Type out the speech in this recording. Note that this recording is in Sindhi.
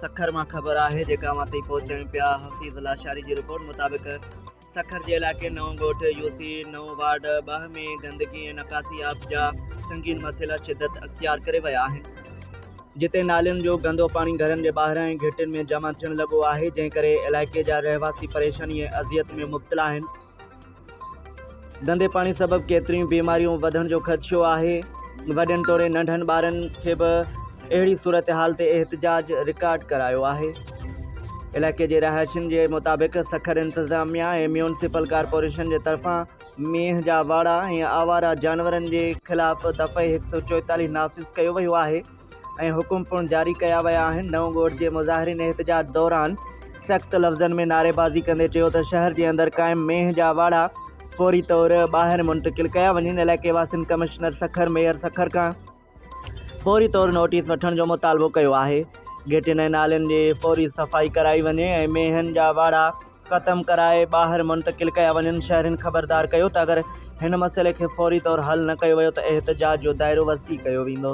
سکر مان خبر آهي جيڪا اوهان تائين پهچايون پيا حفيظ لاشاري جي رپورٽ مطابق سکر جي علائقي نئون ڳوٺ يو سي نئون وارڊ 2 ۾ گندگي ۽ نڪاسي آب جا سنگين مسئلا شدت اختيار ڪري ويا آهن جتي نالين جو گندو پاڻي گهرن جي ٻاهران ۽ گهٽين ۾ جمع ٿيڻ لڳو آهي جنهن ڪري علائقي جا رهواسي پريشاني ۽ اذيت ۾ مبتلا آهن گندي پاڻي سبب ڪيتريون بيماريون وڌڻ جو خدشو آهي، وڏن توڙي ننڍن ٻارن کي به اهڙي صورتحال تي احتجاج رڪارڊ ڪرايو آهي. علائقي جي رهائشين جي مطابق سکر انتظاميا ۽ ميونسپل ڪارپوريشن جي طرفان مينهن جا واڙا ۽ آواره جانورن جي خلاف دفعي 144 نافذ ڪيو ويو آهي. ۽ حڪم پڻ جاري ڪيا ويا آهن. نئون ڳوٺ جي مظاهرين احتجاج دوران سخت لفظن ۾ نعريبازي ڪندي چيو ته شهر جي اندر قائم مينهن جا واڙا فوري طور ٻاهر منتقل ڪيا وڃن. علائقي واسين ڪمشنر سکر، ميئر سکر کان فوري طور نوٽيس وٺڻ جو مطالبو ڪيو آهي. گهٽين ۽ نالين جي فوري صفائي ڪرائي وڃي ۽ مينهن جا واڙا ختم ڪرائي ٻاهر منتقل ڪيا وڃن. شهرين خبردار ڪيو ته اگر هن مسئلي کي فوري طور حل نه ڪيو ويو ته احتجاج جو دائرو وسيع ڪيو ويندو.